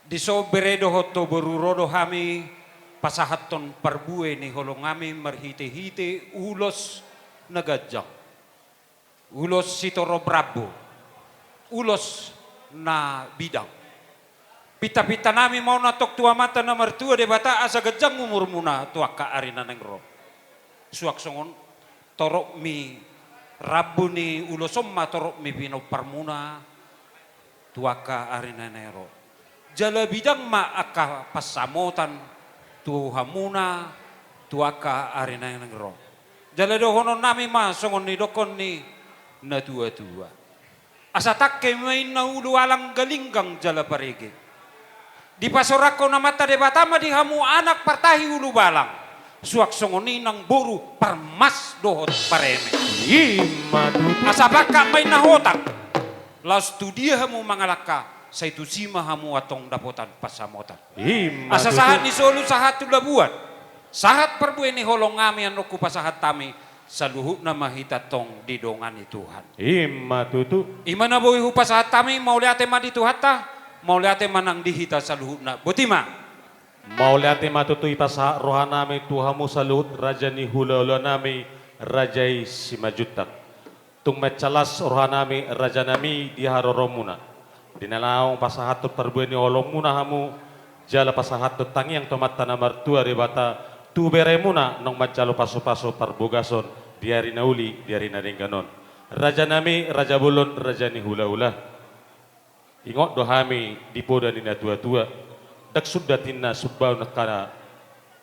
Dison bere dohot ho boru, ro do hami pasahathon parbue ni holongami marhitehite ulos na ganjang, ulos sitorop rambu, ulos na bidang. Pintapintanami ma on antong tu Amanta na martua Debata asa ganjang umurmuna tu angka ari na naeng ro. Suang songon torop ni rambu ni ulos on ma torop ni pinomparmuna tu angka ari na naeng ro. Jala bidang ma angka pansamotan tu hamuna tu angka ari na naeng ro. Jala dohononnami ma songon nidokkon ni natuatua. Asa tangke ma inna ulu alang galinggang jala parege. Dipasorangkon Amanta Debata ma di hamu anak partahi ulubalang, suang songon i nang boru parmas dohot pareme. I ma tutu. Asa pangkat ma inna hotang, laos tu dia hamu mangalangka, sai tusi ma hamu antong dapotan pansamotan. I ma tutu. Asa sahat ni solu sahat tu labuan, sahat parbue ni holong nami, annon hupasahat hami, saluhutna ma hita antong didongani Tuhan. I ma tutu. I ma na boi hupasahat hami, mauliate ma di Tuhanta, mauliate ma nang di hita saluhutna. Boti ma. Mauliate ma tutu, hupasahat roha nami tu hamu saluhut raja ni hula-hula nami, raja i Simanjuntak. Tung mansai las roha nami, raja nami, di haroromuna. Di na laho pasahathon parbue ni holongmuna hamu, jala pasahathon tangiang tu Amanta na martua Debata, tu beremuna naung manjalo pasu-pasu parbagason di ari na uli, di ari na denggan on. Raja nami, raja bolon, raja ni hula-hula. Ingot do hami di poda ni natua-tua, ndang sundat inna sombaon angka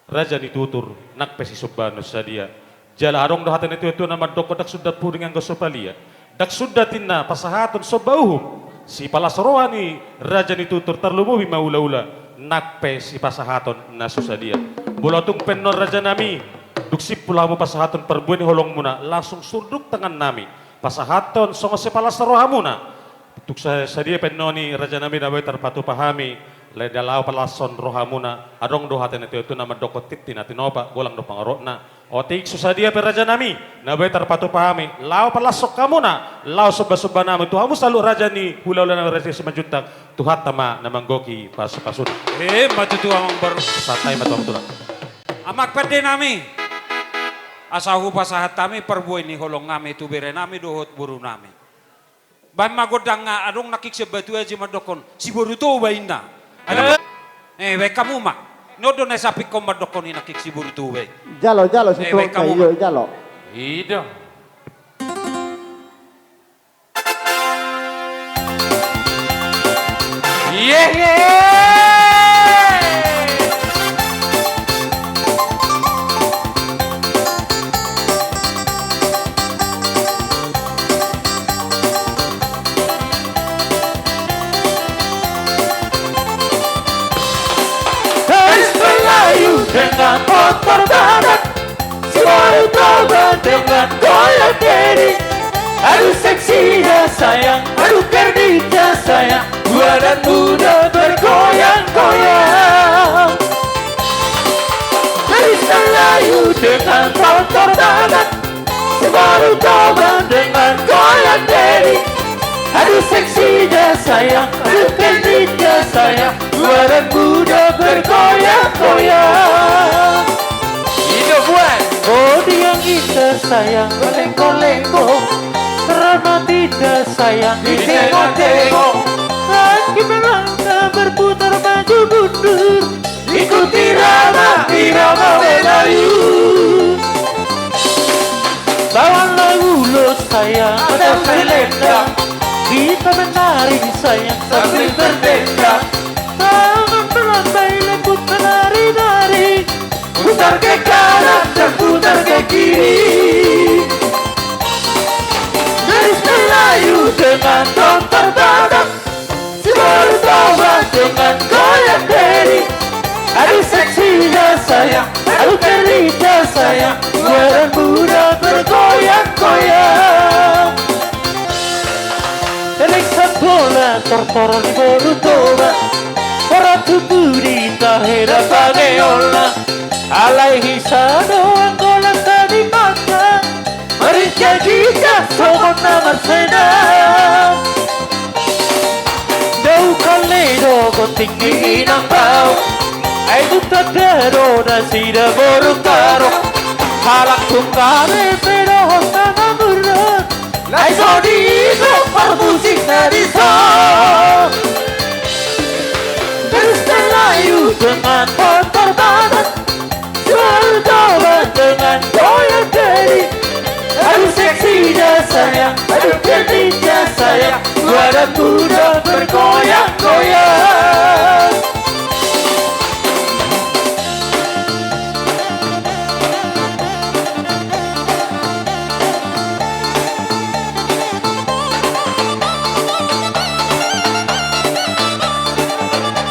raja ni tutur, nang pe sisombaon na so sadia. Jala adong do hata ni natua-tua na mandokkon, ndang sundat puding anggo so palia. Ndang sundat inna pasahaton somba uhum, sipalas roha ni raja ni tutur, tarlumobi ma hula-hula, nang pe sipasahaton na so sadia. Molo tung pe annon raja nami, dung simpul hamu pasahaton parbue ni holongmuna, langsung surduk tangan nami, pasahathon songon sipalas rohamuna. Tung sa-, sadia pe annon i raja nami na boi tarpatupa hami, lae da laho palashon rohamuna, adong do hata ni natua-tua na mandokkon tintin na tinopa, golang do pangarotna. Otik so sadia pe raja nami, na boi tarpatupa hami, laho palashon hamuna, laho somba-somba nami, tu hamu saluhut raja ni hula-hula nami raja Simanjuntak, Tuhanta ma na manggohi pasu-pasuna. I ma tutu amang boru. Santabi ma tu hamu tulang. Amang pande nami. Asa hupasahat hami parbue ni holong nami tu bere nami dohot boru nami. Baen ma gondang, nga adong nangkin sian Batu Aji mandokkon, si boru Toba inna. Ayo. Eh, baen hamu ma. On do na sampingkon mandokkon i nangkin si boru Toba i. Jalo, jalo, eh, si baen hamu ma. Iyo, jalo. I do. Ye, ye. Garis Melayu dengan motor Batak, si boru Toba dengan goyang kiri. Aduh seksinya sayang, aduh kerdilnya sayang, tua dan muda bergoyang-goyang. Garis Melayu dengan motor Batak, si boru Toba dengan goyang kiri. Aduh seksinya sayang, aduh kerdilnya sayang, tua dan muda bergoyang-goyang. Hidup buat. Bodi yang indah sayang, berlengkong-lengkong. Keramat indah sayang, ditengok-tengok. Kaki melangkah berputar maju mundur. Ikuti irama, irama Melayu. Bawalah ulos sayang, ada selendang. Kita menari sayang sambil berdendang. Tangan melambai lembut menari-nari. Putar ke kanan dan putar ke kiri. Garis Melayu dengan motor Batak. Si boru Toba dengan goyang kiri. Aduh seksinya sayang, aduh kerdilnya sayang, tua dan muda bergoyang-goyang. Elek sabola tortoran boru Toba, ora tubu di tahe da pangeolna. Alai hisa do anggo lanta di mata. Marinjak-injak songon na marseda. Dao kale do gonting ni inang bao. Ai dung tanda do nasida boru Karo. Halak tung gabe pe dohot na mamurna. Ai so diingot parmusik na dison. Garis Melayu dengan motor Batak. Selalu coba dengan goyang kiri. Aduh seksinya sayang, aduh kerdilnya sayang, tua dan muda bergoyang-goyang.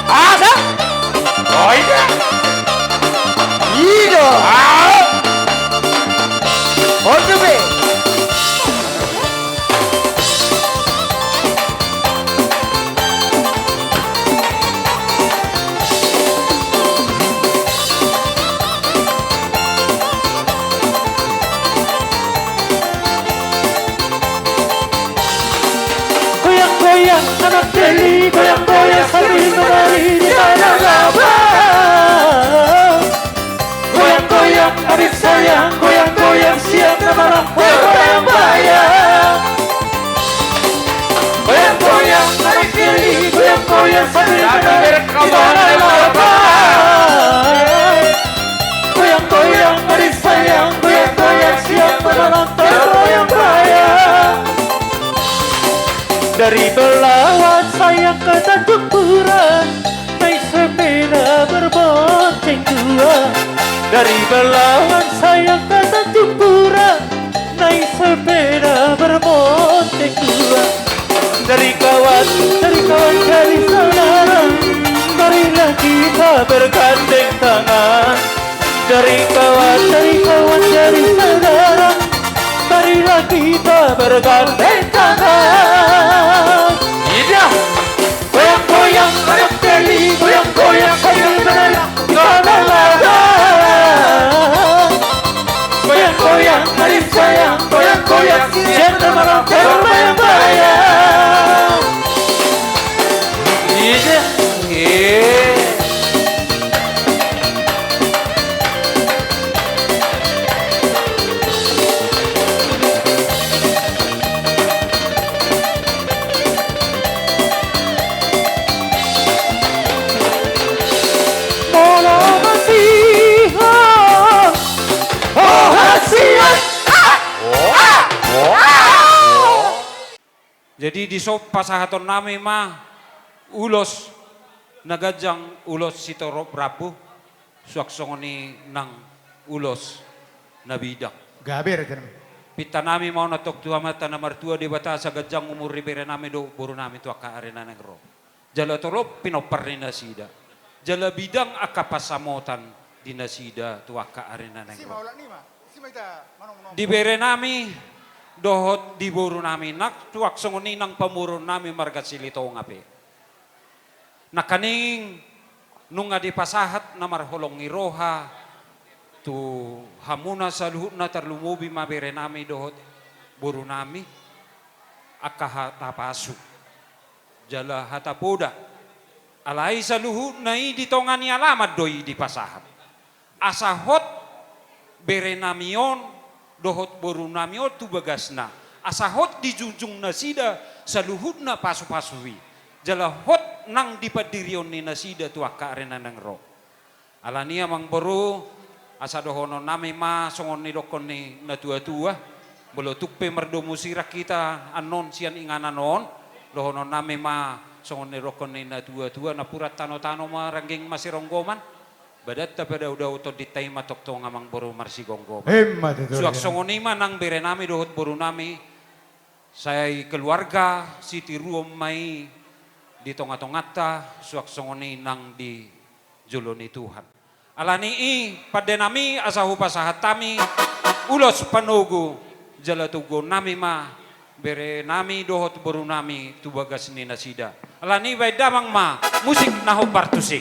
Asa. Anak teli goyang-goyang sambil menari di tanah lapang. Goyang-goyang adik sayang, goyang-goyang siang dan malam, goyang-goyang. Goyang-goyang adik teli, goyang-goyang sambil menari di tanah lapang. Goyang-goyang adik sayang, goyang-goyang siang dan malam, goyang-goyang. Dari Belawan sayang ke Tanjung Pura, naik sepeda berbonceng dua. Dari Belawan sayang ke Tanjung Pura, naik sepeda berbonceng dua. Dari kawan, dari kawan, dari saudara, marilah kita bergandeng tangan. Dari kawan, dari kawan, dari saudara, marilah kita bergandeng tangan. Iya. Goyang-goyang anak teli, goyang-goyang sambil menari di tanah lapang. Goyang-goyang adik sayang, goyang-goyang siang dan malam, goyang-goyang. Iya. Iya. Molo masiho, oh, hasian. Jadi dison pasahatonnami ma ulos na ganjang, ulos sitorop rambu, suang songon i nang ulos na bidang. Gabe rajanami. Pintanami ma on antong tu Amanta na martua Debata asa ganjang umur ni berenami dohot borunami tu angka ari na naeng ro. Jala torop pinompar ni nasida. Jala bidang angka pansamotan di nasida tu angka ari na naeng ro. Di berenami dohot di borunami nang suang songon i nang pamoruonnami marga Silitonga pe. Nangkaning nunga dipasahat na marholong ni roha tu hamuna saluhutna, tarlumobi ma berenami dohot borunami, angka hata pasu jala hata poda. Alai saluhutna i di tonga ni alaman do i dipasahat. Asa hot berenami on dohot borunami on tu bagasna. Asa hot dijunjung nasida saluhutna pasupasu i. Jala hot nang di pandirion ni nasida tu angka ari na naeng ro. Alani i amangboru, asa dohononnami ma songon nidokkon ni natuatua, molo tung pe mardomu sirang hita annon sian inganan on, dohononnami ma songon nidokkon ni natuatua, napuran tanotano ma rangging masironggoman, badanta padaodao tondinta i ma tongtong amangboru marsigomgoman. Emma tutu. Suang songon i ma nang berenami dohot borunami, sai keluarga sitiruon ma i di tongatonganta, suang songon i nang di jolo ni Tuhan. Alani i pandenami asa hupasahat hami ulos panogu jala toguonnami ma berenami dohot borunami tu bagas ni nasida. Alani i baen damang ma musik na hombar tusi.